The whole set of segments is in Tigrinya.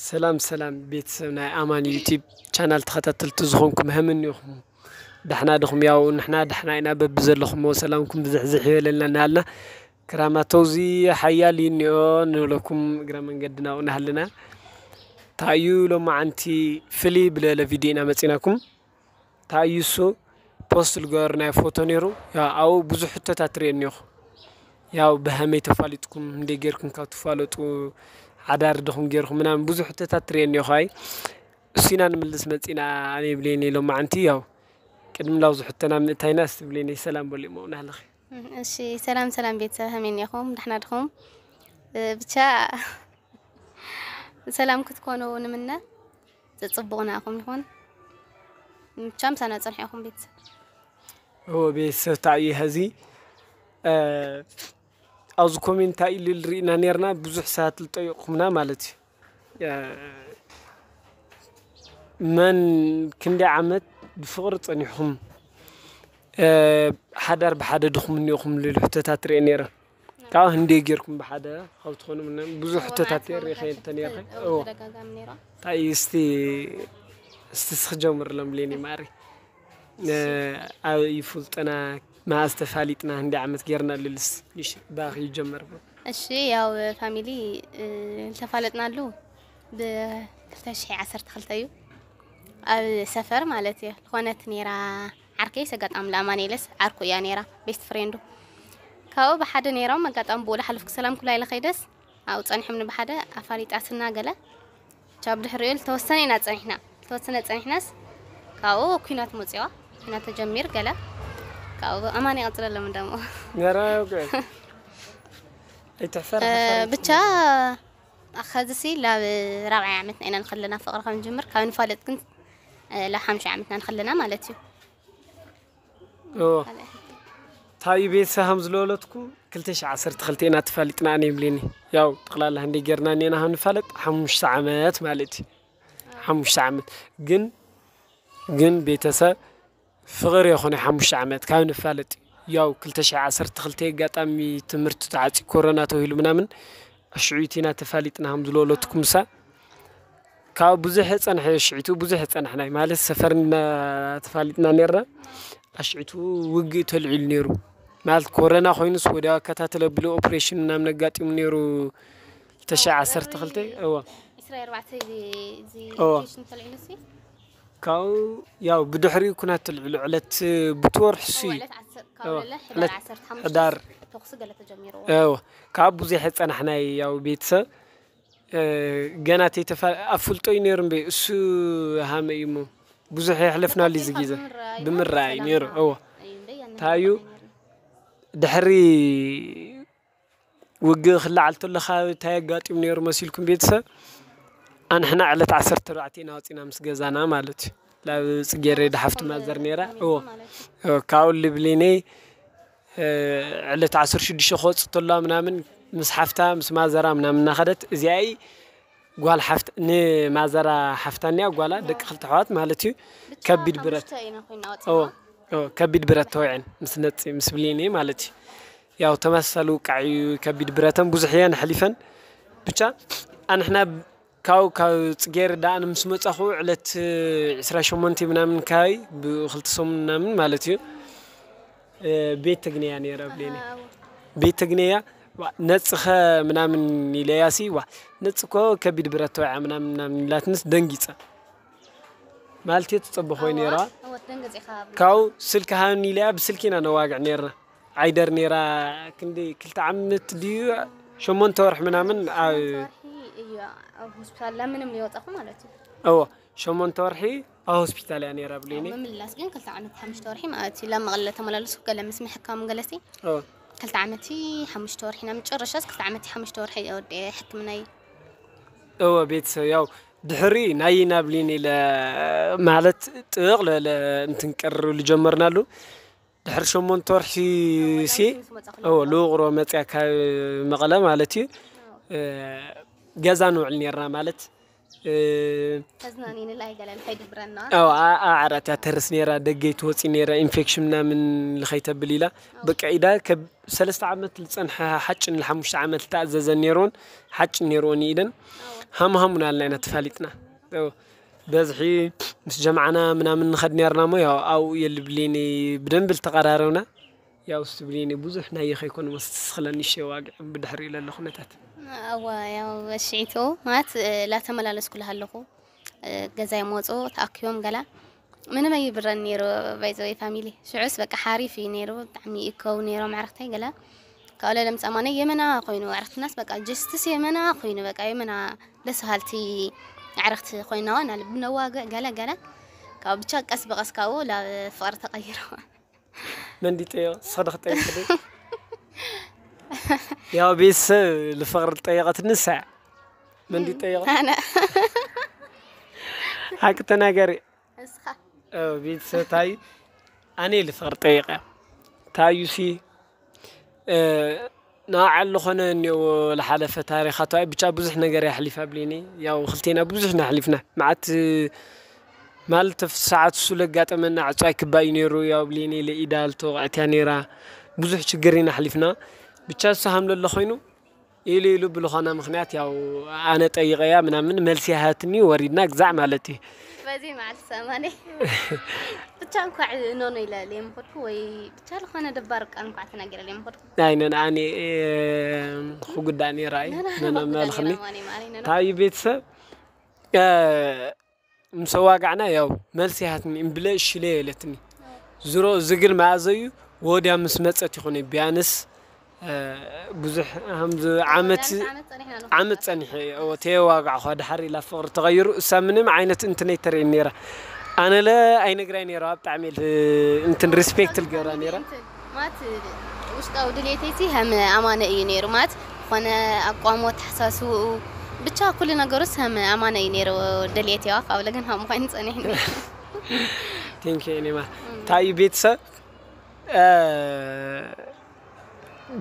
ሰላም ሰላም ቤተሰብ ናይ ኣማን ዩቲብ ቻናል ተኸታተልቲ ዝኾንኩም፣ ሀምን ኢኹም? ዳሕና ድኹም? ያው ንሕና ዳሕና ኢና፣ በቢ ዘለኹሞ ሰላምኩም ብዝሕዝሕ ይበለልና እናሃልና፣ ክራማት ተውዚ ሓያል እዩ እኒኦ ንብለኩም እግረ መንገድና እውን ሃልና። ታዩ ሎማዓንቲ ፍሊ ብለለ ቪድዮ ኢና መፂናኩም። ታዩ እሱ ፖስት ልገበር ናይ ፎቶ ነይሩ። ያው ኣብኡ ብዙሕ ሕቶታት ትሪኦ እኒኹ። ያው ብሀመይ ተፋሊጥኩም እንደ ጌርኩም ካብ ትፋለጡ፣ ሓዳር ድኹም ጌርኩም ምናምን ብዙሕ ሕቶታት ትሪኦ እኒኹ። ኣይ እሱ ኢና ንምልስ መፂና። ኣነ ብሌኒ ሎማዓንቲ ያው ቅድሚ ላውዚ ሕቶና ምእታይና እስቲ ብሌኒ ሰላም በሉ እሞ ናህለኺ። እሺ፣ ሰላም ሰላም ቤተሰብ፣ ከመይ እኒኹም? ዳሕና ድኹም? እ፣ ብቻ ሰላም ክትኮኑ ንምነ። ጽጽቡቕና ኢኹም ይኹን። ብቻ ምሳና ጽንሑ ኢኹም ቤተሰብ። እዎ ቤተሰብ ታዩ ሀዚ፣ እ፣ ኣብዚ ኮሜንት እንታይ ኢሉ ርኢና ነርና፣ ብዙሕ ሰባት ዝጠየቕኩምና ማለት እዩ። እ፣ መን ክንደይ ዓመት ብፍቕሪ ጸኒሕኩም፣ እ፣ ሓዳር ብሓደ ድኹም እኒኦኹም ልሉ ሕቶታት ርኤ ነይረ። ካብ ህንደይ ጌርኩም ብሓደ ካብ ትኾኑ ምናምን ብዙሕ ሕቶታት ርኢኸ እንተ ነይርኸ? እዎ። ተደጋጋሚ ነይሩ። እንታይ እስቲ፣ እስቲ እስኺ ጀምርሎም ብሌኒ ማሪ። እ፣ ኣበይ ይፍልጥና፣ መኣዝ ተፋሊጥና፣ ህንደይ ዓመት ጌርና ልልስ። ንሽ፣ ባኺ ይጀመር። እሺ፣ ያው ፋሚሊ፣ እ፣ ዝተፋለጥናሉ ብ ክልተ ሽሕ ዓሰርተ ክልተ እዩ። ኣብ ሰፈር ማለት እዩ። ዝኾነት ነይራ ዓርከይ፣ ሰጋጣም ለኣማኑኤልስ ዓርኩ እያ ነይራ፣ ቤስት ፍሬንዱ። ካብኡ ብሓደ ነይሮም፣ ኣጋጣሚ ብኡ ዝሓለፍኩ ሰላም ክብላ ኢለ ከይደስ፣ ኣብኡ ጸኒሖምኒ ብሓደ፣ ኣፋሊጣትና ገለ። ቻብ ድሕሪኡ ዝተወሰነ ኢና ጸኒሕና። ዝተወሰነ ጸኒሕናስ፣ ካብኡ ኲናት መጺኦ፣ ኲናት ተጀሚር ገለ። ካብኡ ኣማን ይቐጽለሎም ደሞ። ነራ፣ ኦኬ። ኣይትሕፈር፣ እ፣ ሕፈር። ብቻ፣ ኣኸዚሲ ላብ ራብዓይ ዓመትና ኢና ንኸለና ፍቕሪ ከም ንጅምር፣ ካብ ንፋለጥ ግን፣ እ፣ ላብ ሓምሻይ ዓመትና ንኸለና ማለት እዩ። ኦ። ካልኣይ። ታዩ ቤተሰብ ሃም ዝለወለትኩም ክልተ ሽሕ ዓሰርተ ክልተ ኢና ተፋሊጥና፣ ኣነ ይብለኒ። ያው ጠቕላላ ህንደይ ጌርና እኔና ሃም ንፋለጥ ሓሙሽተ ዓመት ማለት እዩ። ሓሙሽተ ዓመት። ግን፣ ግን ቤተሰብ ፍቕሪ የኾነ ሓሙሽተ ዓመት ካብ ንፋለጥ። ያው ክልተ ሽሕ ዓሰርተ ክልተ ኣጋጣሚ ትምህርቲ ተዓፂ ኮሮና ተባሂሉ ምናምን ኣሽዑ ኢና ተፋሊጥና ሃም ዝለወለትኩም ምሳ። ካብ ብዙሕ ጸንሐ ሽዒቱ ብዙሕ ጸናሕናይ ማለት ሰፈርና ተፋሊጥና ነርና። ኣሽዒቱ ውግእ ተልዒሉ ነይሩ። ማለት ኮረና ኮይኑስ ወዲያው ኣከታተል ኣቢሉ ኦፕሬሽን ምናምን ኣጋጢሙ ነይሩ። ክልተ ሽሕ ዓሰርተ ክልተ፣ እዋ። ዕስራ ኣርባዕተ እዚ፣ እዚ እዋ። ኦፕሬሽን ተልዒሉ ሲ? ካብኡ ያው ብድሕሪኡ ኩናት ተልዒሉ ዕለት ብትወርሑ ሲ? እዋ፣ ዕለት ዓሰርተ፣ ካብ እዋ፣ ዕለት ዕለት ዓሰርተ ሓሙሽተ ሕዳር። ተኩሲ ገለ ተጀሚርዎ። እዋ። ካብ ብዙሕ ጸናሕናይ ያው ቤተሰብ እ፣ ገና ተይተፋ-፣ ኣፍልጦ እዩ ነይሩ እምበይ፣ እሱ ሃመ እዩ እሞ። ብዙሕ የሕለፍናሉ እዚ ግዜ። ብምርኣይ ብምርኣይ ሰላምና ነይሩ፣ እዎ። እዩ እምበይ፣ ያን ታዩ፣ ነይሩ። ድሕሪ ውግእ ክለዓል ተሎ፣ ካብ እንታይ ኣጋጢሙ ነይሩ መሲልኩም ቤተሰብ? ኣንሕና ዕለት ዓሰርተ ኣርባዕተ ኢና ወፂና ምስ ገዛና ማለት እዩ። ናብ ጽጌረዳ ሓፍቲ ማዘር ነይራ፣ እዎ። ማለት እዩ። እዎ፣ ካብኡ ልብሊነይ እ፣ ዕለት ዓሰርተ ሽዱሽተ ክወጽእ ተሎ ምናምን ምስ ሓፍታ ምስ ማዘራ ምናምን እናኸደት፣ እዚኣይ ጓል ሓፍት-፣ ንማዘራ ሓፍታ እኒኣ ጓላ፣ ደቂ ክልተ ኣሕዋት ማለት እዩ። ብቻ ከቢድ ብረት። ሓሙሽተ ኢና ኮይና ወጽና። ኦ፣ ኦ፣ ከቢድ ብረት ተወዒዐን ምስ ነፂ-፣ ምስ ብሌኔ ማለት እዩ። ያው ተመሳሳሊ ውቃዕ እዩ፣ ከቢድ ብረተን ብዙሕ እየን ኣሕሊፈን። ብቻ ኣንሕና ካብ፣ ካብ ጽጌረዳ ኣነ ምስ መጻኹ ዕለት ዕስራ ሸሞንተ ምናምን ከባቢ ብኽልተ ሰሙን ምናምን ማለት እዩ። እ፣ ቤት ተግነያ ነይራ ብሌኒ። ኣሃ፣ ኣዎ። ቤት ተግነያ፣ ዋ፣ ነጽኸ ምናምን ኢለያሲ፣ ዋ፣ ነጽ እኮ ከቢድ ብረት ተወዓ ምናምን ምናምን ኢላትንስ ደንጊጸ። ማለት እየ ትጸበ ኮይኑ ነይራ። ኣዎ፣ ደንገጽ ኢኻ ብሎ። ካብኡ ስልኪ ሃብኒ ኢለያ ብስልኪ ኢና ነዋግዕ ነይርና። ዓይደር ነይራ ክንደይ ክልተ ዓመት ድዩ ሸሞንተ ወርሒ ምናምን ኣብ ሸሞንተ ወርሒ እዩ ኣብ ሆስፒታል ለምንም ይወጣኹ ማለት እዩ። እዎ፣ ሸሞንተ ወርሒ ኣብ ሆስፒታል እያ ነይራ ብሌኒ። ኣብ ምምላስ ግን ክልተ ዓመት ሓሙሽተ ወርሒ ማለት እዩ። ላብ መቐለ ተመላለሱ ገለ ምስ ምሕካም ገለሲ እዎ። ክልተ ዓመት ሓሙሽተ ወርሒ ናብ መጨረሻስ ክልተ ዓመት ሓሙሽተ ወርሒ እየ ወዲኤ ሕክምናይ። እዎ፣ ቤተሰብ ያው ድሕሪ ናይ ናብ ሊን ኢለ ማለት ጥቕ ለለ እንትን ቅርብ ልጀመርናሉ። ድሕሪ ሸሞንተ ወርሒ ሲ፣ ምስ መጻ ከሎ እዎ፣ ልውቕሮ መጽያ ካብ መቐለ ማለት እዩ። እ፣ ገዛ ንውዕል ነርና ማለት እ፣ ተዝናኒኒ ላይ ገለ ንኸይድብረና ኣብ ኣዓራት እያ ተርስ ነይራ፣ ደገ ትወፂ ነይራ፣ ኢንፌክሽን ምናምን ልኸይተብል ኢላ። በቃ ኢዳ ከብ ሰለስተ ዓመት ዝፀንሐ ሓጭን ንሓሙሽተ ዓመት ዝተኣዘዘ ነይርዎን ሓጭን ነይርዎን ኢደን ሃሙ ሃሙና ኣልና ኢና ተፋሊጥና። ያው በዝሒ ምስ ጀምዓና ምናምን ንኸድ ነርና ሞ ያው ኣብኡ የልብሌኒ ብደንብ ዝተቐራረብና። ያው ስትብሌኒ ብዙሕ ናይ ከይኮኑ መስትስኽለኒ ሸ ዋግዕ ብድሕሪ ኢለ ኣለኹ ነታት እዋ ያው በሽዒቶ ማለት ላተመላለስኩ ኣለኹ። ገዛይ መፁ ተኣኪቦም ገላ ምንም ኣይብረን ነይሩ። ባይዘወይ ፋሚሊ ሽዑስ በቃ ሓሪፍ እዩ ነይሩ። ብጣዕሚ ይከው ነይሮም ኣዕርክተይ ገላ ካብኡ ለምፃ ማነ የመና ኮይኑ ኣዕርክትናስ በቃ ጀስትስ የመና ኮይኑ በቃ የመና ደስ ሃልቲ ኣዕርክቲ ኮይናዋ ናብ ብነዋግዕ ገለ ገለ ካብ ብቻ ቀስ ብቀስ ካብኡ ላብ ፍቅሪ ተቀይሩ። መን ድዩ ጠየቐ? ንስኻ ዶ ክትጠይቕ? ያው ቤተሰብ ልፍቕሪ ጠየቐት ንሳ እያ። መን ድዩ ጠየቐ? ኣነ ሓቂ ተናገሪ። እስኻ ቤተሰብ ታዩ ኣነ ልፍቕሪ ጠይቐ ታዩሲ ንባዕሉ ዝኾነ እኒኦ ዝሓለፈ ታሪኻት ብቻ ብዙሕ ነገር የሕሊፋ ብሌኒ። ያው ክልቴና ብዙሕ ንሕሊፍና መዓት ማለት ተፍ ሰዓት እሱ ለጋጠመና ዕፃይ ክባይ ነይሩ። ያው ብሌኒ ለኢዳ ልተወቕዐትያ ነይራ። ብዙሕ ችግር ኢና ኣሕሊፍና። ብቻ እሱ ሃምለሎ ኮይኑ ኢሉ ኢሉ ብልኾነ ምክንያት ያው ኣነ ጠይቀያ ምናምን መልሲ ሃትኒ ወሪድና ግዛዕ ማለት እዩ። በዚ መዓልቲ ሰማኒ ብቻ እንኳዕ ኖኖ ኢለ ለየምኮድኩ ወይ ብቻ ዝኾነ ደባር ቃል እንኳዕ ተናገረ ለየምኮድኩ ኣይነን ኣነ ክጉዳእ ነይራ እዩ ነነመልኽኒ ታዩ ቤተሰብ ምስ ኣዋጋዕና ያው መልሲ ሃትኒ እምብለ ሽለ የለትኒ ዝሮ ዝግል መኣዘዩ ወዲያ ምስ መፀት ይኾነ ቢያንስ ብዙሕ ዓመት ዓመት ፀኒሐ ተዋጋዕኳ ድሓር ኢላ ፍቕሪ ተቐይሩ እሳ ምንም ዓይነት እንትን ኣይተርእየን ነይራ ኣነለ ኣይነግራይ ነይራ ብጣዕሚ እንትን ሪስፔክት ልገብራ ነይራ ማለት ውሽጣዊ ድሌተይሲ ከም ኣማነ እዩ ነይሩ ማለት ዝኾነ ኣቋሞ ተሓሳስብኡ ብቻ ኩሉ ነገሩስ ከም ኣማነ እዩ ነይሩ ድሌት ያዋ ካብ ለግን ከም ኮይኑ ፀኒሕ ቴንኪ ኔማ እንታይ እዩ ቤተሰብ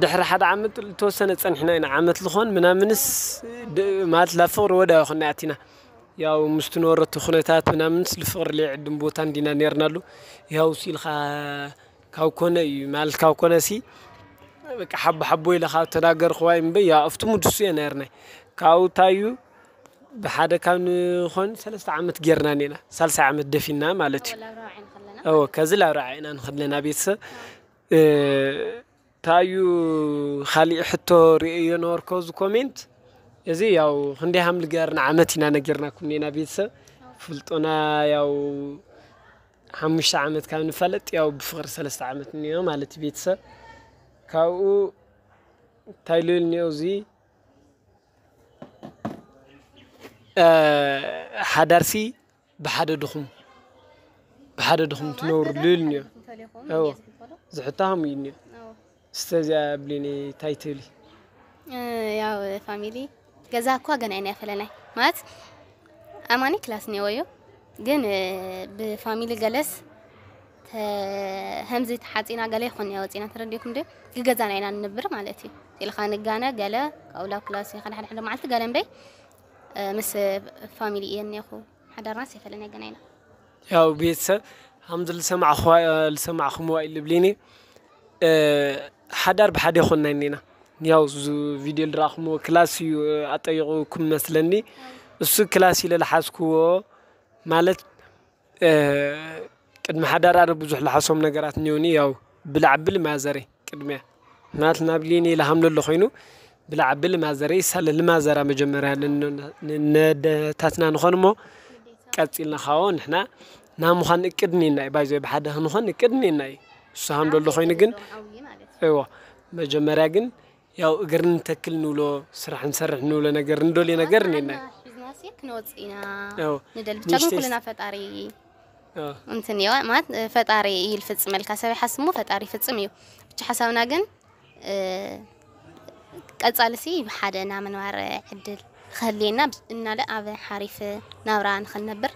ድሕሪ ሓደ ዓመት ዝተወሰነ ፀኒሕና ኢና ዓመት ዝኾን ምናምንስ ማለት ላብ ፍቕሪ ወዳ ይኹን ኣቲና ያው ምስ ትነበረቱ ኩነታት ምናምንስ ልፍቕሪ ለይዕድም ቦታ እንዲና ነርናሉ ያው ሲልካ ካብ ኮነ እዩ ማለት ካብ ኮነ ሲ በቃ ሓቦ ሓቦ ኢለ ካብ ተናገርክዋ እምበይ ያው ኣብቲ ሙድሱ እየ ነርናይ ካብኡ ታዩ ብሓደ ካብ ንኾን ሰለስተ ዓመት ጌርና ኔና ሳልሳይ ዓመት ደፊና ማለት እዩ እዎ ከዚ ላብ ርዓ ኢና ንኸለና ቤተሰብ ታዩ ካሊእ ሕቶ ርእዮ ነበርኮ እዚ ኮሜንት እዚ ያው ክንደይ ሃም ልገርና ዓመት ኢና ነጊርናኩም ኔና ቤተሰብ ፍልጦና ያው ሓሙሽተ ዓመት ካብ ንፋለጥ ያው ብፍቕሪ ሰለስተ ዓመት እኒኦ ማለት እዩ ቤተሰብ ካብኡ እንታይ ልብል እኒኦ እዚ ሓዳርሲ ብሓደ ድኹም ብሓደ ድኹም ትነብሩ ልብል እኒኦ ዝሕታ ሃሙ እዩ እኒኦ ስተዚኣ ብሌኒ እንታይ ትብሊ ያው ፋሚሊ ገዛ እኳ ገና ኢና ፈለናይ ማለት ኣማኒ ክላስ እኒኦ እዩ ግን ብፋሚሊ ገለስ ከምዚ ተሓፂና ገለ ይኮን ወፂና ተረዲኩም ዶ ግገዛና ኢና ንነብር ማለት እዩ ኢልካ ንጋነ ገለ ካብኡ ላብ ክላስ ሓደ ሓደ ሓደ መዓልቲ ገለ እምበይ ምስ ፋሚሊ እየ እኒኹ ሓዳርናስ የፈለና ገና ኢና ያው ቤተሰብ ከምዚ ልሰማዕኹዋ ልሰማዕኹምዋ እዩ ልብሊኒ ሓዳር ብሓደ ይኮንና እኒና ያው ቪድዮ ልረኣኹምዎ ክላስ እዩ ኣጠይቑኩም መስለኒ እሱ ክላስ ኢለ ልሓዝክዎ ማለት ቅድሚ ሓዳር ኣነ ብዙሕ ልሓሶም ነገራት እኒውኒ ያው ብላዕብል ማዘረይ ቅድሚያ ናት ናብ ሊኒ ኢለ ሃምለሎ ኮይኑ ብላዕብል ማዘረይ ሳለ ልማዘራ መጀመርያ ነደታትና ንኾን እሞ ቀፂልና ካዎ ንሕና ናብ ምዃን እቅድ እኒና እዩ ባይዞ ብሓደ ክንኾን እቅድ እኒና እዩ እሱ ሃምለሎ ኮይኑ ግን እዎ መጀመርያ ግን ያው እግር ንተክል ንብሎ ስራሕ ንሰርሕ ንብሎ ነገር ንደልዮ ነገር እኒና እዩ ሒዝናሲ ክንወፅእ ኢና ያው ንደል ብቻ ግን ኩልና ፈጣሪ እንትን እዮ ማለት ፈጣሪ እዩ ልፍፅመልካ ሰብ ይሓስሞ ፈጣሪ ይፍፅም እዩ ብቻ ሓሳብና ግን ቀፃልሲ ብሓደ እና ምንባር ዕድል ክህልየና እናለ ኣብ ሓሪፍ ናብራ ንክንነብር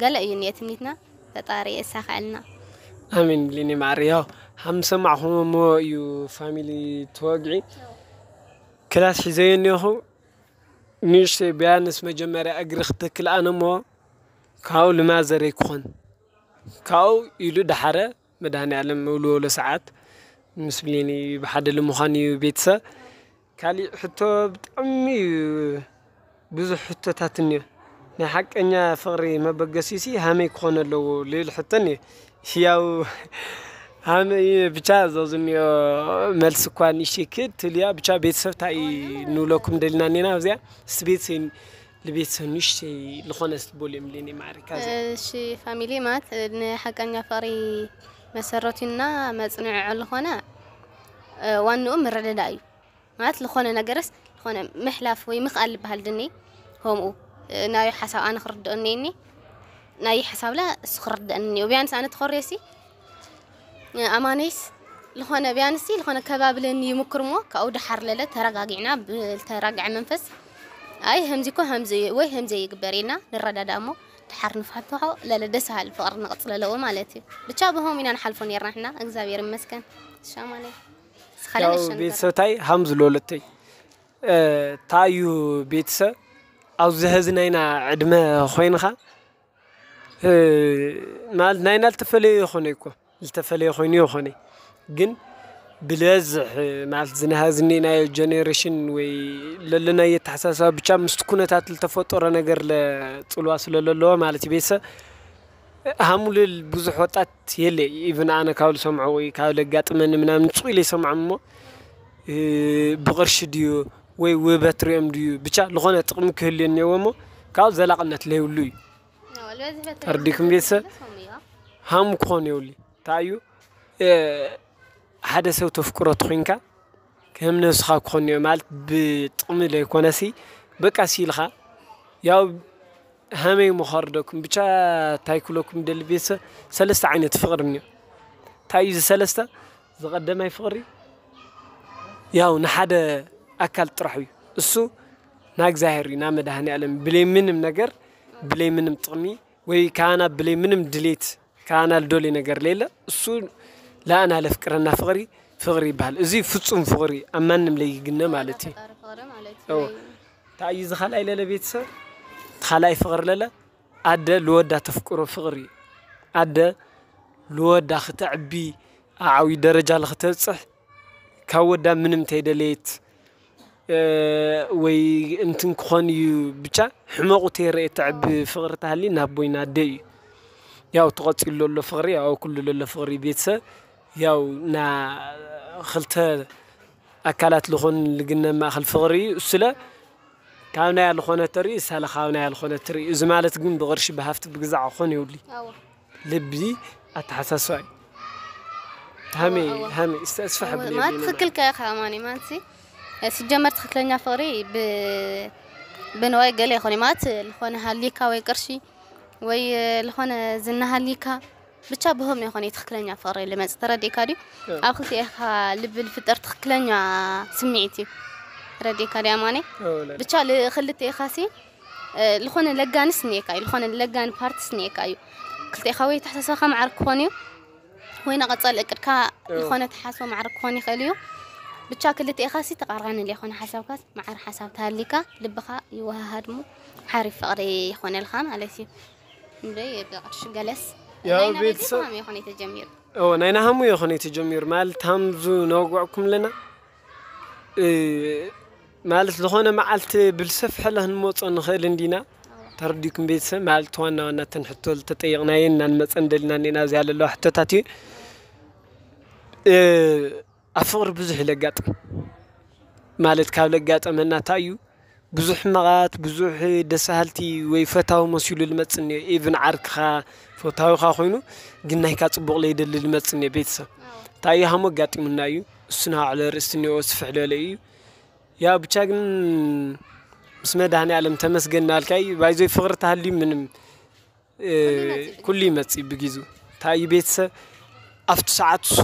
ገለ እዩ እኒኦ ትምኒትና ፈጣሪ የሳኽዐልና ኣሚን ብሊኒ ማዕሪ ያው ሃም ሰማዕኹሞ እሞ እዩ ፋሚሊ ተወግዒ ክላስ ሒዘዮ እኒኹ ንእሽተይ ቢያንስ መጀመርያ እግሪ ክትክል ኣነ እሞ ካብኡ ልማዘረይ ክኾን ካብኡ ኢሉ ደሓረ መድሃኒ ዓለም መውልወሎ ሰዓት ምስ ብሌኒ ብሓደ ልምዃን እዩ ቤተሰብ። ካሊእ ሕቶ ብጣዕሚ እዩ ብዙሕ ሕቶታት እኒኦ። ናይ ሓቀኛ ፍቕሪ መበገሲሲ ሃመይ ክኾን ኣለዎ ልብል ሕቶ እኒኦ። ያው ሃመይ ብቻ እዞ ዝኒኦ መልሲ እኳ ንእሽተይ ክድ ትልያ ብቻ ቤተሰብ እንታይ ንብለኩም ደሊና እኒና ኣብዚኣ እስቲ ቤተሰብ ልቤተሰብ ንእሽተይ ዝኾነ እስቲ ቦል የምልኒ ማዕሪካ እዚኣ። እሺ ፋሚሊ ማለት ንሓቀኛ ፍቕሪ መሰረቱና መጽንዕዖ ዝኾነ ዋንኡ ምርድዳእ እዩ። ማለት ዝኾነ ነገርስ ዝኾነ ምሕላፍ ወይ ምኽኣል ዝበሃል ድኒ ከምኡ ናይ ሓሳብ ኣነ ክርድኦ እኒኒ ናይ ሓሳብላ እሱ ክርድእኒ እኒኦ ቢያንስ ኣነ ተኸርዮሲ ኣማነይስ ዝኾነ ቢያንስ ዝኾነ ከባብለኒ ይምክር እሞ ካብኡ ደሓር ለለ ተረጋጊዕና ብተረጋዐ መንፈስ ኣይ ከምዚ እኮ ከምዚ ወይ ከምዚ ይግበር ኢልና ንረዳዳ እሞ ደሓር ንፋትሖ ለለ ደስ በሃሊ ፍቕሪ ንቕፅል ኣለዎ ማለት እዩ። ብቻ ብሆም ኢና ንሓልፎ ነርና ሕና እግዚኣብሔር ይመስገን። ሻማለይ ስኻለ ያው ነሸንገር ቤተሰብታይ ሃም ዝሎለተይ ታዩ ቤተሰብ ኣብዚ ሀዚ ናይና ዕድመ ኮይንኻ ማለት ናይና ልተፈለየ ይኾነ እኮ ልተፈለየ ኮይኑ ይኾነ ግን ብልበዝሕ ማለት ዝነሃ ዝኒናዮ ጀኔሬሽን ወይ ለለናዮ ተሓሳስባ ብቻ ምስቲ ኩነታት ልተፈጠሮ ነገር ለፅልዋ ስለለለዎ ማለት እዩ ቤተሰብ ሃሙልል ብዙሕ ወጣት የለ ኢቭን ኣነ ካብ ልሰምዖ ወይ ካብ ለጋጥመኒ ምናምን ሱቕ ኢለ ይሰምዖም እሞ ብቕርሺ ድዩ ወይ ውበት ሪኦም ድዩ ብቻ ዝኾነ ጥቕሚ ክህልዮ እኒኦዎ እሞ ካብ ዘላቕነት ለይብሉ እዩ። ተርዲኩም ቤተሰብ ሃሙ ክኾን የብሉ እንታይ እዩ ሓደ ሰብ ተፍቅሮ ተኮይንካ ከም ነብስኻ ክኾን እዮ ማለት ብጥቕሚ ለይኮነሲ በቃ ሲልኻ ያው ሃመይ ምኸርደኩም ብቻ እንታይ ክብለኩም ደሊ ቤተሰብ ሰለስተ ዓይነት ፍቕሪ እኒኦ እንታይ እዩ እዚ ሰለስተ ዝቐደማይ ፍቕሪ ያው ንሓደ ኣካል ጥራሕ እዩ እሱ ናእግዚኣብሔር እዩ ናመድሃኒ ኣለም ብለይ ምንም ነገር ብለይ ምንም ጥቕሚ ወይ ካና ብለይ ምንም ድሌት ካና ልዶሊ ነገር ሌለ እሱ ለኣና ለፍቅረና ፍቕሪ ፍቕሪ ይበሃል እዚ ፍጹም ፍቕሪ ኣብ ማንም ለይግነ ማለት እዩ እንታይ እዩ ዝኻልኣይ ለለ ቤተሰብ እቲ ካልኣይ ፍቕሪ ለለ ኣደ ልወዳ ተፍቅሮ ፍቕሪ ኣደ ልወዳ ክተዕቢ ኣዓዊ ደረጃ ልክተብፅሕ ካብ ወዳ ምንም ተይደለየት ወይ እንትን ክኾን እዩ ብቻ ሕመቑ ተይረኤ ተዕቢ ፍቕሪ ተሃሊ ናብ ቦይና ኣደ እዩ ያው ተቐፂሉ ለሎ ፍቕሪ ያው ኩሉ ለሎ ፍቕሪ ቤተሰብ ያው ና ክልተ ኣካላት ልኾን ልግነ ማእኸል ፍቕሪ እዩ እሱለ ካብ ናያ ልኾነ ተርኢ እሳለ ካብ ናያ ልኾነ ትርኢ እዚ ማለት ግን ብቕርሺ ብሃፍቲ ብግዛዕ ክኾን የብሉ ልቢ ኣተሓሳስባ እዩ ሃሚ ሃሚ እስተስፋሕ ብለይ ማለት ትኽክል ከ ከማኒ ማለት ሲጀመር ትኽክለኛ ፍቕሪ ብንዋይ ገለ ይኾን ማለት ዝኾነ ሃሊካ ወይ ቅርሺ ወይ ዝኾነ ዝና ሃሊካ ብቻ ብሆም ይኾነ ትኽክለኛ ፍቕሪ ልመፅ ተረዲእካ ድዩ ኣብ ክልቲኤኻ ልቢ ልፍጠር ትኽክለኛ ስምዒት እዩ ረዲእካ ድያ ማነ ብቻ ክልቲኤኻ ሲ ዝኾነ ለጋንስ እኒኤካ እዩ ዝኾነ ለጋን ፓርትስ እኒኤካ እዩ ክልቴኻ ወይ ተሓሳሰብካ ማዕር ክኾን እዩ ወይ ንቐፀል እቅድካ ዝኾነ ተሓስቦ ማዕር ክኾን ይኽእል እዩ ብቻ ክልቴኻ ሲ ተቃራኒ ዝኾነ ሓሳብካ ማዕር ሓሳብ ተሃሊካ ልብኻ ይወሃሃድሙ ሓሪፍ ፍቕሪ ይኾነልካ ማለት እዩ እምበይ ብቕርሺ ገለስ ያው ናይና ቤተሰብ በዚኹም ይኾነ ተጀሚሩ ናይና ሃሙ ይኾነ ተጀሚሩ ማለት ሃምዙ ነወግዕኩም ኣለና ማለት ዝኾነ መዓልቲ ብልሰፍሐ ለኽንመፆ ንኽእል እንዲና ተረዲኩም ቤተሰብ ማለት ዋና ዋና ተን ሕቶ ዝተጠየቕናየን እናንመፀ እንደልና እኒና እዚኣ ለለዋ ሕቶታት እዩ ኣብ ፍቕሪ ብዙሕ እዩ ለጋጥም ማለት ካብ ለጋጠመና እንታይ እዩ ብዙሕ ሕመቓት ብዙሕ ደሳሃልቲ ወይ ፈታዊ መሲሉ ልመፅእ እኒኦ ኢቭን ዓርክኻ ፈታዊኻ ኮይኑ ግን ናይካ ፅቡቕ ለይደሊ ልመፅእ እኒኦ ቤተሰብ እንታይ እዩ ሃሞ ኣጋጢሙና እዩ እሱ ናባዕለ ርእስቲ እኒኦ ስፍሕ ለለ እዩ ያው ብቻ ግን ምስ መድሃኒ ኣለም ተመስገን እናልካይ ባይዞይ ፍቕሪ ተሃልዩ ምንም ኩሉ ይመፅእ ብጊዙ እንታይ እዩ ቤተሰብ ኣብቲ ሰዓት እሱ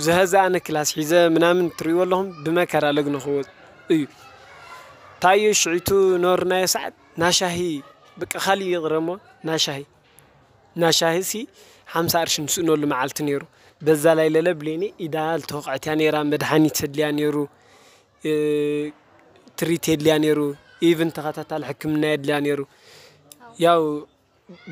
ዝሀዘኣነ ክላስ ሒዘ ምናምን ትሪእዎ ኣለኹም ብመከራ ለግነ ክወፅ እዩ እንታይ እዩ ሽዒቱ ኖርናዮ ሰዓት ናሻሂ በቃ ካሊእ ይቕረ እሞ ናሻሂ ናሻሂ ሲ ሓምሳ ቅርሺ ንስእነሉ መዓልቲ ነይሩ በዛ ላይ ለለ ብሌኒ ኢዳ ልተወቕዐት እያ ነይራ መድሓኒት ተድልያ ነይሩ ትሪት የድልያ ነይሩ ኢቭን ተኸታታሊ ሕክምና የድልያ ነይሩ። ያው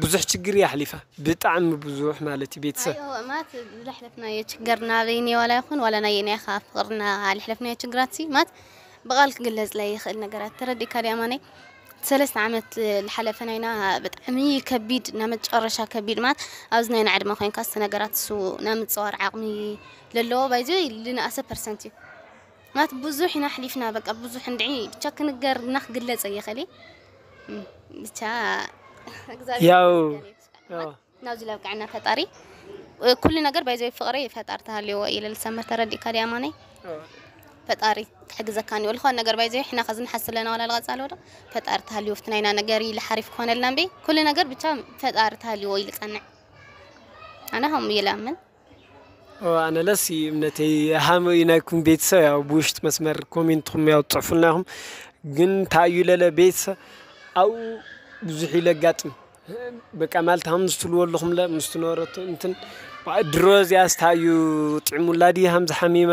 ብዙሕ ችግር እያ ኣሕሊፋ፣ ብጣዕሚ ብዙሕ ማለት እዩ ቤተሰብ። ማለት ዝለሕለፍናዮ ችግር ናበይኒ ዋላ ይኹን ዋላ ናይ ናይ ኸዓ ፍቅርና ለሕለፍናዮ ችግራት ሲ ማለት ብቃል ክግለጽ ላይ ይኽእል ነገራት ተረዲእካ ዲያ ማነይ? ሰለስተ ዓመት ዝሓለፈ ናይና ብጣዕሚ ከቢድ፣ ና መጨረሻ ከቢድ ማለት ኣብዚ ናይ ንዓድመ ኮይንካ ስተ ነገራት እሱ ናይ ምፅዋር ዓቕሚ ለለዎ ባይዞ ልንኣሰ ፐርሰንት እዩ። ማለት ብዙሕ ኢና ኣሕሊፍና፣ በቃ ብዙሕ እንድዒ ብቻ ክንገርና ክግለጽ ኣይኽእል። ብቻ እግዚኣብሔር ያው ይመስገን። ናብዚ ለብቅዐና ፈጣሪ። ኩሉ ነገር ባይዘይ ፍቅሪ ፈጣሪ ተሃልዎ ኢለ ልሰመር ተረዲእካ ዲያ ማነይ? ፈጣሪ ክሕግዘካ ኒው ልኾን ነገር ባይዘይ ሕና ከዝንሓስ ዘለና ዋላ ልቐጻሎ ዶ ፈጣሪ ተሃልዎ ፍትናይና ነገር ኢለ ሓሪፍ ክኾነልና እምበይ ኩሉ ነገር ብቻ ፈጣሪ ተሃልዎ ኢሉ ጸንዕ። ኣነ ከምኡ ኢለ ኣምን። ኣነ ለሲ እምነተይ ሃመ እዩ ናይኩም ቤተሰብ ያው ብውሽጢ መስመር ኮሜንትኩም ያው ትጽሑፉልና ኢኹም። ግን እንታይ እዩ ለለ ቤተሰብ ኣብኡ ብዙሕ እዩ ለጋጥም። በቃ ማለት ሃም ዝትልዎ ኣለኹም ለ ምስ ትነበረቱ እንትን ድሮ እዚኣ ስታይ እዩ ጥዕሙላ ድዩ ሃም ዝሓሚማ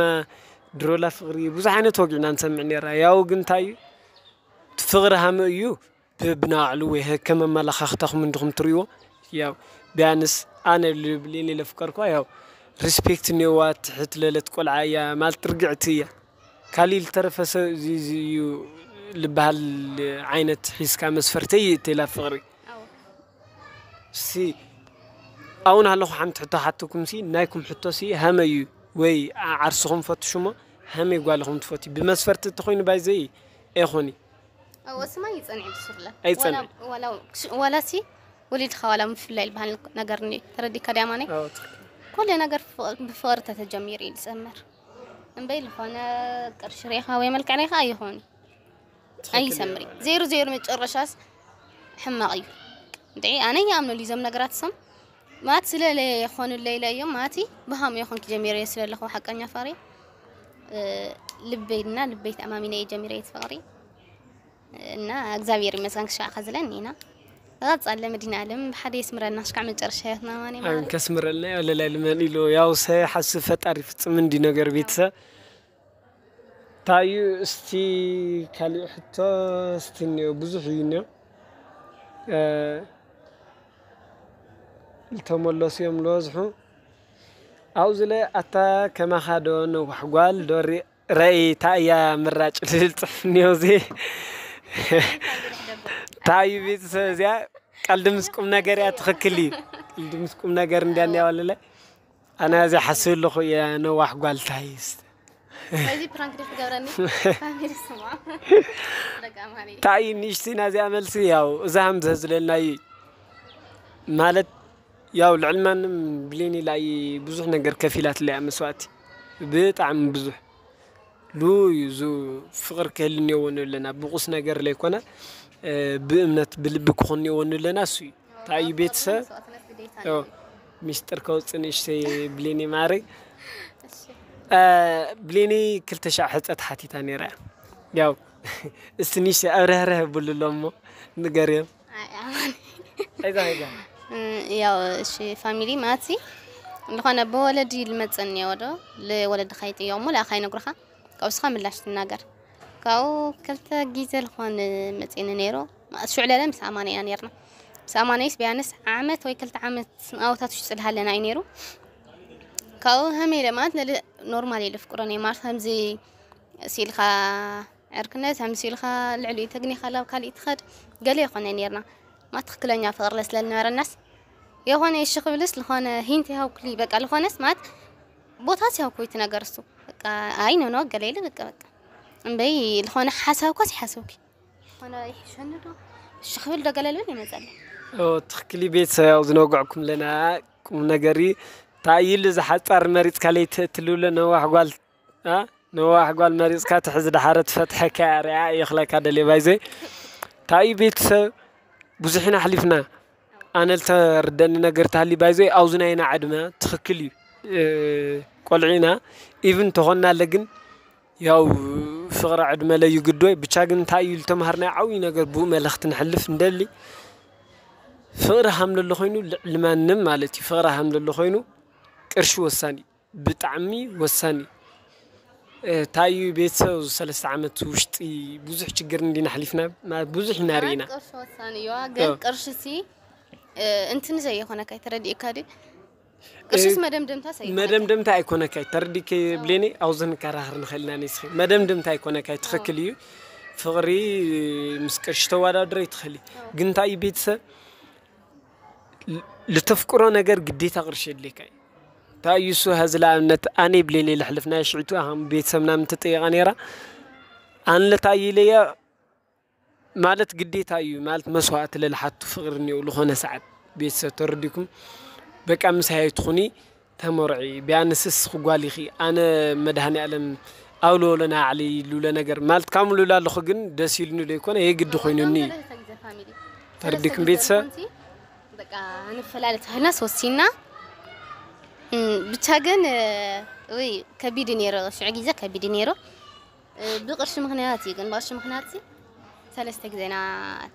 ድሮ ላ ፍቕሪ ብዙሕ ዓይነት ወግዕና ንሰምዕ ነራ። ያው ግን እንታይ እዩ እቲ ፍቕሪ ሃመ እዩ ብብናዕሉ ወይ ከም ኣመላኻኽታኹም እንድኹም ትርእይዎ ያው ቢያንስ ኣነ ልብሌን ለፍቀርኳ ያው ሪስፔክት እኒዋ ትሕት ለለት ቆልዓ እያ ማለት ርግዕቲ እያ። ካሊእ ዝተረፈ ሰብ እዚ እዚ እዩ ልበሃል ዓይነት ሒዝካ መስፈርተይ ይእተላ ፍቕሪ ሲ ኣውን ኣለኹ ሓንቲ ሕቶ ሓትኩም ሲ ናይኩም ሕቶ ሲ ሃመ እዩ ወይ ዓርስኹም ፈትሹሞ ሃመይ ጓልኹም ትፈትዩ ብመስፈርቲ እንተኾይኑ ባይዘይ ኤኾኒ ወስማ ይጸንዕ ብሱርለ ኣይጸንዕ ዋላ ሲ ወሊድኻ ዋላ ምፍላይ ዝበሃል ነገር ኒ ተረዲካ ዲያማነይ ኩሉ ነገር ብፍቕሪ ተተጀሚሩ እዩ ዝሰመር እምበይ ዝኾነ ቅርሺ ሬኻ ወይ መልክዕ ሬኻ ኣይኾኒ ኣይሰምሪ ዜሩ ዜሩ መጨረሻስ ሕማቕ እዩ እንደ ኣነ ይኣምነሉ እዞም ነገራት ሰም ማት ስለ ለየኾኑለይ ኢለ እዮም ማቲ ብሃም የኾንክ ጀሚረ ስለ ኣለኹ ሓቀኛ ፍቕሪ ልበይና ልበይ ተኣማሚነ እየ ጀሚረ እቲ ፍቕሪ እና እግዚኣብሔር ይመስገን ክሻዕ ከዝለን ኢና ቐጻለ መዲና ኣለም ብሓደ የስምረና ክሻዕ መጨረሻ ህይወትና ማን ኣን ከስምረልና ያው ለላይ ልመን ኢሉ ያው ሰ ሓስብ ፈጣሪ ፍጽም እንዲ ነገር ቤተሰብ ታዩ እስቲ ካሊእ ሕቶ እስቲ እኒኦ ብዙሕ እዩ እኒኦ ዝተመለሱ እዮም ዝበዝሑ ኣብዝለ ኣታ ከማኻዶ ነዋሕ ጓል ዶ ረእይ ታእያ ምራጭ ልብል ፅሕፍ እኒኦ እዚ ታዩ ቤተሰብ እዚኣ ቀልዲ ምስ ቁም ነገር እያ ትኽክል እዩ ቀልዲ ምስ ቁም ነገር እንዲያ እኒያ ወለለ ኣነ እዚ ሓስብ ኣለኹ እየ ነዋሕ ጓል ታይስ እዚ ፕራንክ ዲክ ትገብረኒ ፋሚሊ ስማ ደቂ ኣማኒ እንታይ እዩ ንእሽቲ ናዚኣ መልሲ ያው እዛ ሃምዘ ዝለልና እዩ ማለት ያው ልዕሊ ማንም ብሌኒ ላይ ብዙሕ ነገር ከፊላት ለያ መስዋእቲ ብጣዕሚ ብዙሕ ሉ እዩ ዙ ፍቅር ክህልንየዎ ንብለና ብቁስ ነገር ለይኮነ ብእምነት ብልቢ ክኾንየዎ ንብለና እሱ እዩ እንታይ እዩ ቤተሰብ ሚስጥር ከውፅእ ንእሽተይ ብሌኒ ማሪ ብሌኒ ክልተ ሻዕ ሕፀ ተሓቲታ ነይራ ያው እስቲ ንእሽተይ ኣብረህረህ ብሉ ኣሎ እሞ ንገርዮም ያው እሺ ፋሚሊ ማለት ዝኾነ ብወለዲ ልመፀኒ ወዶ ልወለድኻ ይጥየቑ እሞ ለኣኻ ይነግሩኻ ካብኡ ስኻ ምላሽ ትናገር ካብኡ ክልተ ግዜ ዝኾነ መፂኒ ነይሩ ሽዑ ለለ ምስ ኣማነ ኢና ነርና ምስ ኣማነይስ ቢያንስ ዓመት ወይ ክልተ ዓመት ኣወታት ውሽጢ ዝሃለና እዩ ነይሩ ካብኡ ሃመይ ኢለ ማለት ለለ ኖርማል ኢለ ፍቅሮ ነይ ማለት ከምዚ ሲልካ ዕርክነት ሃምሲ ኢልካ ልዕሊኡ ተግኒኻ ላብ ካሊእ ትኸድ ገለ ይኾነ ነርና ማ ትኽክለኛ ፍቅሪ ለስለ ዝነበረናስ የኾነ እሺ ክብልስ ዝኾነ ሂንት ይሃውኩሊ በቃ ዝኾነስ ማለት ቦታ ሲሃውኩ እቲ ነገር እሱ በቃ ኣይ ኖኖ ገለ ኢለ በቃ በቃ እምበይ ዝኾነ ሓሳብኳስ ይሓሰብኩ ዝኾነ ይሕሸኒ ዶ እሺ ክብል ዶ ገለ ልብል ይመፀለ ትኽክሊ ቤተሰብ ያው ዝነግዕኩም ለና ቁም ነገሪ ታይሉ ዝሓፃር መሪፅካ ለይትእትልብለ ነዋሕ ጓል ነዋሕ ጓል መሪፅካ ትሕዚ ድሓረ ትፈትሐካ እያ ሪኣ የኽለካ ደልየ ባይዘይ እንታይ እዩ ቤተሰብ ብዙሕ ኢና ኣሕሊፍና ኣነ ልተርደኒ ነገር ተሃሊ ባይዘይ ኣብዚ ናይና ዕድመ ትኽክል እዩ ቆልዒ ኢና ኢቭን ተኾንና ኣለ ግን ያው ፍቕሪ ዕድመ ለዩ ግዶ ብቻ ግን እንታይ እዩ ልተምሃርናዮ ዓብዪ ነገር ብኡ መልእኽቲ ንሕልፍ እንደሊ ፍቕሪ ሃም ለሎ ኮይኑ ልዕሊ ማንም ማለት እዩ ፍቕሪ ሃም ለሎ ኮይኑ ቅርሺ ወሳኒ እዩ ብጣዕሚ ወሳኒ እዩ። እንታይ እዩ ቤተሰብ፣ ኣብዚ ሰለስተ ዓመት ውሽጢ ብዙሕ ችግር እንዲና ኣሕሊፍና፣ ማለት ብዙሕ ኢና ርኢና። ቅርሺ ወሳኒ እዩ። ግን ቅርሺ ሲ እንትን ዘይኮነካ ተረዲእካ ድዩ? ቅርሽስ መደምደምታ ሰይ መደምደምታ ኣይኮነካይ ተረዲከ ብሌኒ። ኣብዚ ንከራኸር ንኽእል ኢና። ንስኺ መደምደምታ ኣይኮነካይ፣ ትኽክል እዩ። ፍቕሪ ምስ ቅርሺ ተወዳድሮ ይትኽእል እዩ። ግን እንታይ እዩ ቤተሰብ፣ ልተፍቅሮ ነገር ግዴታ ቅርሺ የድልየካ እዩ። እንታይ እዩ እሱ፣ ሀዚ ለኣብነት ኣነ ብሌኒ ለሕልፍ ናይ ሽዕቱ ኣኸም ቤተሰብና ምትጠየቐ ነይራ። ኣነ ለታይ ኢለያ ማለት ግዴታ እዩ ማለት መስዋእቲ ለልሓቱ ፍቕሪ እኒኦ ዝኾነ ሰዓት ቤተሰብ ተረዲኩም። በቃ ምሳይ ኣይትኹኒ፣ ተመርዒ። ቢያንስስ ክጓል ኢኺ፣ ኣነ መድሃኒ ኣለም ኣውሎ ለና ኣዕሊ ሉለ ነገር ማለት ካም ሉላ ኣለኹ። ግን ደስ ኢሉኒ ዶ ይኮነ፣ የግዲ ኮይኑኒ። ተረዲኩም ቤተሰብ። በቃ ንፈላለ ተባሂልና ወሲና። ብቻ ግን ወይ ከቢድ ነይሩ፣ ሽዑ ግዜ ከቢድ ነይሩ። ብቕርሺ ምኽንያት እዩ። ግን ብቕርሺ ምኽንያት ሲ ሰለስተ ግዜና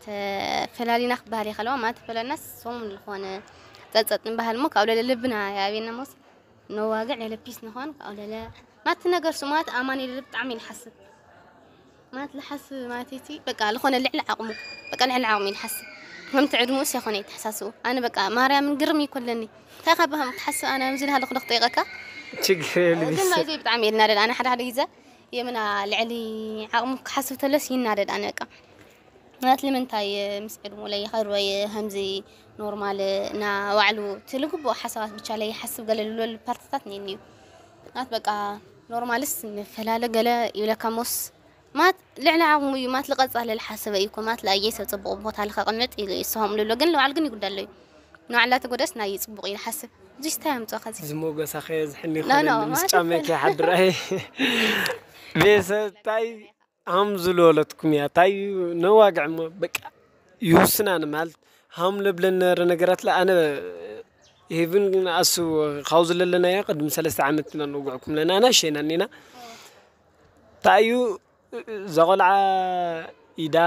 ተፈላሊና ክበሃል ይኸለዋ ማለት ተፈላልና። ሰሙን ዝኾነ ጸጸጥ ንበሃል እሞ ካብ ለለ ልብና ያቤና ሞስ ነዋግዕ ለለ ፒስ ንኾን ካብ ለለ ማት ነገር ስማት ኣማን የለ ብጣዕሚ ንሓስብ ማለት ልሓስብ ማለት እቲ በቃ ዝኾነ ልዕሊ ዓቕሙ በቃ ልዕሊ ዓቕሙ ይልሓስብ። ከምቲ ዕድሙኡስ የኾነ ይተሓሳስቡ። ኣነ በቃ ማርያምን ግርም ይኮለኒ እንታይ ካብ ብሃም ትሓስብ ኣነ ምዚ ልሃለኹ ዶ ክጠይቀካ ችግር የለ ግን ማለት ብጣዕሚ የናደድ። ኣነ ሓደ ሓደ ግዜ የምና ልዕሊ ዓቕሙ ክሓስብ ተለስ ይናደድ። ኣነ በቃ ማለት ንምንታይ ምስ ዕድሙ ለይኸድ ወይ ከምዚ ኖርማል እና ባዕሉ ትልግብኦ ሓሳባት ብቻ ለይሓስብ ገለ ልብለሉ ፓርትታት እኒአኒ እዩ። ማለት በቃ ኖርማልስ ንፈላለ ገለ ይብለካ ሞስ ማለት ልዕሊ ዓቕሙ እዩ ማለት ልቐጻለ ልሓስበ እዩ እኮ ማለት ለኣየ ሰብ ጽቡቕ ቦታ ልኸቕምጥ ኢሉ ይስሆም ልብሎ ግን ንባዕሉ ግን ይጉዳሎ እዩ። ንባዕላ ተጎደስ ናይ ጽቡቕ እዩ ልሓስብ። እዚስ እንታይ ኣምጽኦ ከዚ ዝሞገሳ ከየ ዝሕኒ ይኾነኒ ምስ ጫመኪ ሓድራይ ቤተሰብ እንታይ ሃም ዝለወለትኩም እያ። እንታይ ነዋግዕ እሞ በቃ ይውስናን ማለት ሃም ለብለን ነረ ነገራት ለኣነ ሄብን ኣሱ ካብዚ ለለናዮ ቅድሚ ሰለስተ ዓመት ኢና ንወግዕኩም ለና ኣናእሸ ኢና እኒና። እንታይ እዩ እዛ ቆልዓ ኢዳ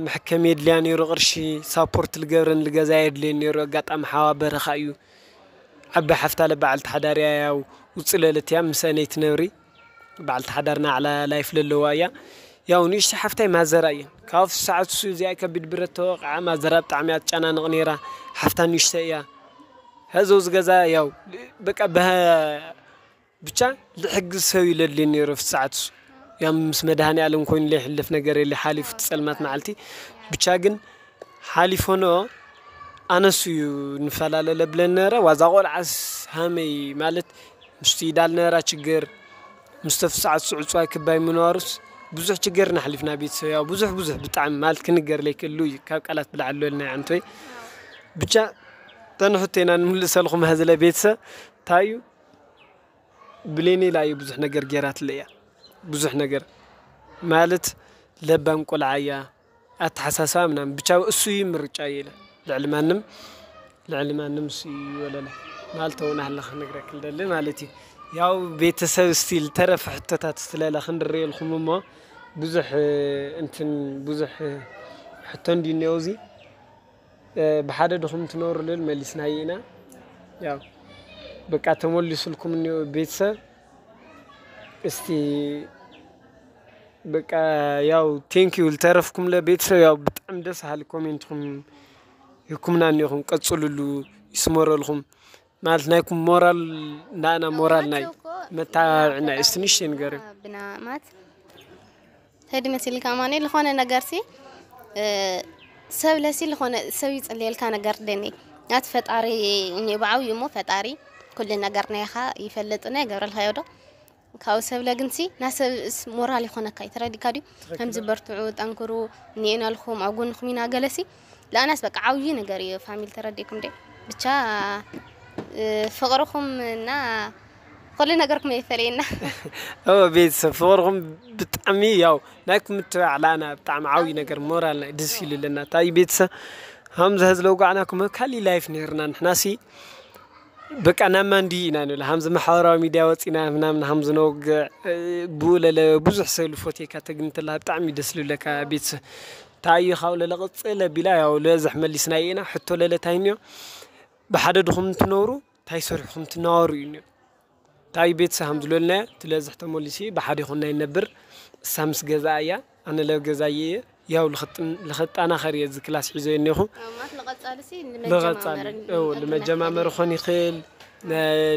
መሕከም የድልያ ነይሩ፣ ቅርሺ ሳፖርት ልገብረን ልገዛ የድልየን ነይሩ። ኣጋጣሚ ሓዋ በረኻ እዩ። ዓቢ ሓፍታ ለበዓልቲ ሓዳር እያ፣ ያው ውጽእ ለለት እያ፣ ምስአን ኣይትነብሪ። በዓልቲ ሓዳር ናዕላ ላይፍ ለለዋ እያ። ያው ንእሽተይ ሓፍታይ ማዘራ እየን። ካብ ሰዓት እሱ እዚኣ ከቢድ ብረት ተወቕዓ፣ ማዘራ ብጣዕሚ እያ ትጨናነቕ ነይራ። ሓፍታ ንእሽተይ እያ። ሐዚ እዚ ገዛ ያው በቃ ብሃ- ብቻ ልሕግዝ ሰብ እዩ ለድልየኒ ነይሩ ኣብቲ ሰዓት እሱ። ያም ምስ መድሃኒ ኣለም ኮይኑ ለይሕልፍ ነገር የለ ሓሊፉ እቲ ጸልማት መዓልቲ። ብቻ ግን ሓሊፎኖ ኣነሱ እዩ ንፈላለ ለብለን ነበረ። ዋዛ ቆልዓስ ሃመይ ማለት ምስቲ ኢዳል ነበራ ችግር ምስ ተፍሰዓት ስዕፅዋይ ክባይ ምንባሩስ ብዙሕ ችግር ናሕሊፍና ቤተሰብ ያው ብዙሕ ብዙሕ ብጣዕሚ ማለት ክንገር ለይክእሉ እዩ ካብ ቃላት ብላዕሊ ልበልና ይዓንቶይ። ብቻ ተንሕቶ ኢና ንምልሰልኹም ሀዝለ ቤተሰብ ታዩ ብሌኒ ኢላ እዩ ብዙሕ ነገር ጌራትለ እያ። ብዙሕ ነገር ማለት ለባም ቆልዓ እያ፣ ኣተሓሳስባ ምናምን ብቻ እሱ እዩ ምርጫ እዩ ኢለ ልዕሊ ማንም ልዕሊ ማንም እሱ እዩ ወለለ ማለት እውን ኣለኸ ክነግረክ ልደሊ ማለት እዩ። ያው ቤተሰብ እስቲ ዝተረፈ ሕቶታት ስለለ ክንርየልኩም እሞ ብዙሕ እንትን ብዙሕ ሕቶ እንዲ እኒኦ እዚ ብሓደ ድኹም ትነብሩ ልብል መሊስናዮ ኢና። ያው በቃ ተመሊሱልኩም እኒኦ ቤተሰብ እስቲ በቃ ያው ቴንኪዩ ልተረፍኩም ለቤተሰብ ያው ብጣዕሚ ደስ ሃሊ ኮሜንትኩም ይኩምና እኒኹም ቀጽሉሉ ይስመረልኩም ማለት ናይኩም ሞራል ናና ሞራል ናይ መታባብዕና እስቲ ንሽተይ ንገር ብና ማለት ተዲ መሲልካ ማኔ ዝኾነ ነገር ሲ ሰብ ለሲ ዝኾነ ሰብ ይጽልየልካ ነገር ደኒ ናት ፈጣሪ ብዓብዩ እሞ ፈጣሪ ኩሉ ነገር ናይኻ ይፈልጥና ይገብረልካ ዮዶ ካብኡ ሰብ ለግንሲ ናሰብ ሞራል ይኾነካ እዩ ተረዲካ ድዩ ከምዚ በርትዑ ጠንክሩ እኒኤናልኩም ኣብ ጎንኹም ኢና ገለሲ ለኣናስ በቃ ዓብዪ ነገር እዩ ፋሚሊ ተረዲእኩም ደ ብቻ ፍቕርኹም እና ኩሉ ነገርኩም የፈለየና ኦ ቤተሰብ ፍቕርኹም ብጣዕሚ ያው ናይ ክምትባዕ ላና ብጣዕሚ ዓብዪ ነገር ሞራልና ደስ ኢሉ ኣለና ታይ ቤተሰብ ሃምዚ ህዝለ ውጋዕና ክመ ካሊ ላይፍ ነርና ንሕናሲ በቃ ናብ ማንዲ ኢና ንብል ሃምዚ ማሕበራዊ ሚድያ ወፂና ምናምን ሃምዚ ነወግዕ ብኡ ለለ ብዙሕ ሰብ ልፎቴካ ተግንተላ ብጣዕሚ ደስ ልብለካ ቤተሰብ ታዩ ካብ ለለ ቅፅል ኣቢላ ያው ለዝሕ መሊስና ኢና ሕቶ ለለ ታይንዮ ብሓደ ድኹም እንትነብሩ እንታይ ሰሪሕኩም ትነባሩ እዩ እኒኦ እንታይ ቤተሰብ ከም ዝለልና ትለዝሕ ተመሊሲ ብሓደ ይኹን ናይ ነብር እሳ ምስ ገዛ እያ ኣነ ለብ ገዛ እየ ያው ልኽጣናኸር እየ እዚ ክላስ ሒዞ እኒኹ ልቐጻል ልመጀማመር ኾን ይኽእል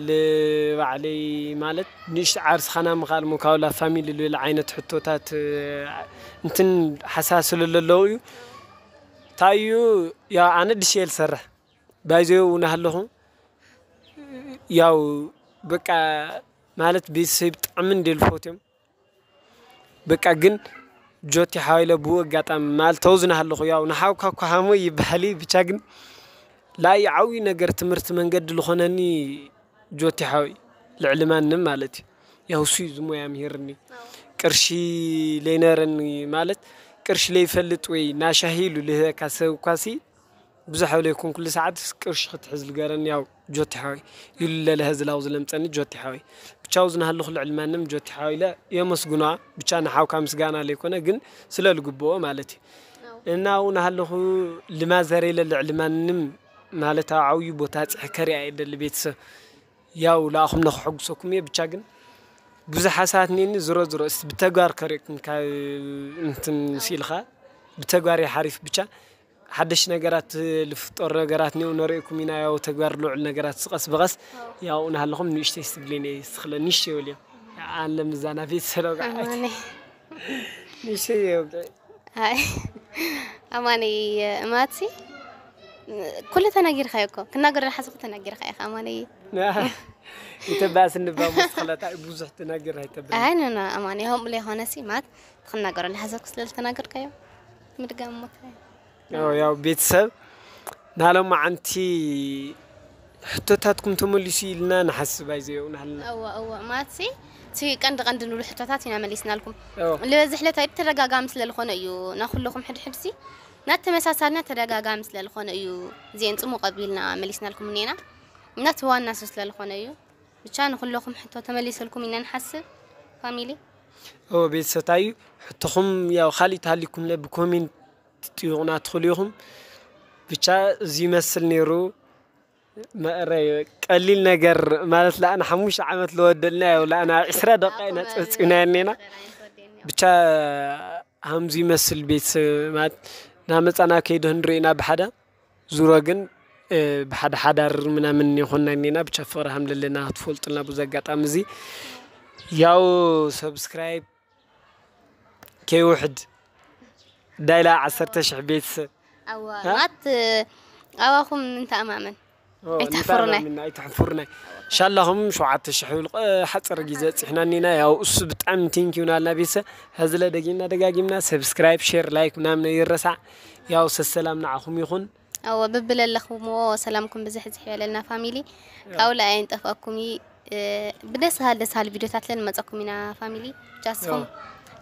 ልባዕለይ ማለት ንእሽቲ ዓርስኻና ምኻል ሙካውላ ፋሚሊ ልብል ዓይነት ሕቶታት እንትን ሓሳስሉ ለለዉ እዩ ታዩ ያው ኣነ ድሽየ ልሰርሕ ባይዘዮ እውን ኣለኹ ያው በቃ ማለት ቤተሰብ ብጣዕሚ እንደ ልፎት እዮም በቃ ግን ጆቲ ሓዋይለ ብኡ ኣጋጣሚ ማለት ተውዝና ኣለኹ ያው ንሓውካ እኮ ሃሞ ይበሃል እዩ ብቻ ግን ላእይ ዓብዩ ነገር ትምህርቲ መንገዲ ዝኾነኒ ጆቲ ሓወይ ልዕሊ ማንም ማለት እዩ ያው እሱ እዩ ዝሞያ ምሂርኒ ቅርሺ ለይነረኒ ማለት ቅርሺ ለይፈልጥ ወይ ናሻሂ ኢሉ ልህበካ ሰብ እኳሲ ብዙሕ ኣብ ለይኮንኩሉ ሰዓት ቅርሺ ክትሕዝ ልገረኒ ያው ጆቲ ሓወይ ኢሉ ለለሀ ዝላው ዝለምፀኒ ጆቲ ሓወይ ብቻው ዝናሃለኹ ልዕሊ ማንም ጆቲ ሓወይ ኢለ የመስግኖ ብቻ ንሓውካ ምስጋና ለይኮነ ግን ስለ ልግብኦ ማለት እዩ እና ኣብኡ ናሃለኹ ልማዘር ኢለ ልዕሊ ማንም ማለት ኣብ ዓብዩ ቦታ ፅሕ ከሪኣ እየ ደሊ ቤተሰብ ያው ላኣኹም ነክሐጉሰኩም እየ ብቻ ግን ብዙሓት ሰዓት ኔኒ ዝሮ ዝሮ እስቲ ብተግባር ከሪእኩም ካብ እንትን ሲልካ ብተግባር ይሓሪፍ ብቻ ሓደሽ ነገራት ልፍጠሩ ነገራት ኒው ነሪእኩም ኢና ያው ተግባር ልውዕል ነገራት ስቀስ ብቀስ ያው ናሃለኹም ንእሽተይ ስትብሊን እየ ስትኽለ ንእሽተይ ወልዮም ኣለ ምዛና ቤት ሰለው ንእሽተይ ኣይ ኣማነይ እማትሲ ኩሉ ተናጊርካ እኮ ክናገር ሓሰብ ተናጊርካ ኢኻ ኣማነይ ይተባስ እንባ ሙስክለታ ብዙሕ ትናገር ኣይተብል ኣይ ነና ኣማነይ ሆም ለይኮነሲ ማት ትኽናገር ሓሰብ ስለ ዝተናገርካዮ ምድጋም ሞት ያው ቤተሰብ ናሎም መዓንቲ ሕቶታትኩም ተመሊሱ ኢልና ንሓስብ ኣይዘየው ናሃልና እወ እወ ማትሲ እቲ ቀንዲ ቀንዲ ንብሉ ሕቶታት ኢና መሊስናልኩም ልበዝሕ ለታይ ብተደጋጋሚ ስለ ዝኾነ እዩ ናኩልኹም ሕድሕድሲ ናተመሳሳልና ተደጋጋሚ ስለ ዝኾነ እዩ እዚአን ፅሙቕ ኣቢልና መሊስናልኩም እኒና እና እቲ ዋና ሱ ስለ ዝኾነ እዩ ብቻ ንኩለኹም ሕቶ ተመሊሰልኩም ኢና ንሓስብ ፋሚሊ እወ ቤተሰብታይ ሕቶኹም ያው ካሊእ ተሃሊኩም ብኮሜንት ትጥይቑና ትኽእሉ ኢኹም ብቻ እዚ ይመስል ነይሩ መእረይ ቀሊል ነገር ማለት ለኣን ሓሙሽተ ዓመት ለወደልና ያው ለኣን ኣብ ዕስራ ደቂቃ ኢና ፀብፂብና እኒና ብቻ ሃምዚ ይመስል ቤተሰብ ማለት ናመፃና ከይዶ ንርኢና ብሓዳ ዙሮ ግን ብሓደ ሓዳር ምናምን የኾና እኒና ብቻ ፍቕሪ ሃም ለለና ክትፈልጡልና ብዙ ኣጋጣሚ እዚ ያው ሰብስክራይብ ከይውሕድ ዳይላ ዓሰርተ ሽሕ ቤተሰብ ኣዋ ማት ኣዋኹም እንተኣማመን ኣይትሕፍሩናይ ኣይትሕፍሩናይ ሻላኹም ሸውዓተ ሽሕ ይብል ሓፀር ግዜ ፅሕና እኒና ያው እሱ ብጣዕሚ ቴንኪዩ ናልና ቤተሰብ ሀዝለ ደጊምና ደጋጊምና ሰብስክራይብ ሼር ላይክ ምናምን ይረሳዕ ያው ሰሰላም ንዓኹም ይኹን ኣዎ ብብለለኽምዎ ሰላምኩም ብዝሕዝሕ ይበለልና ፋሚሊ ካብኡ ለኣየን ጠፍኣኩም እዩ ብደስ በሃሊ ደስ በሃሊ ቪድዮታት ለንመፀኩም ኢና ፋሚሊ ጃስኹም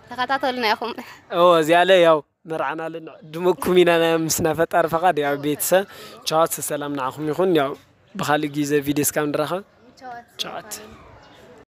ተኸታተሉና ኢኹም እዎ እዚኣለ ያው መርዓና ልንዕድመኩም ኢና ምስና ፈጣሪ ፈቓድ ያው ቤተሰብ ቻዋት ሰላም ንዓኹም ይኹን ያው ብኻሊእ ግዜ ቪድዮ እስካብ ንራኸብ ቻዋት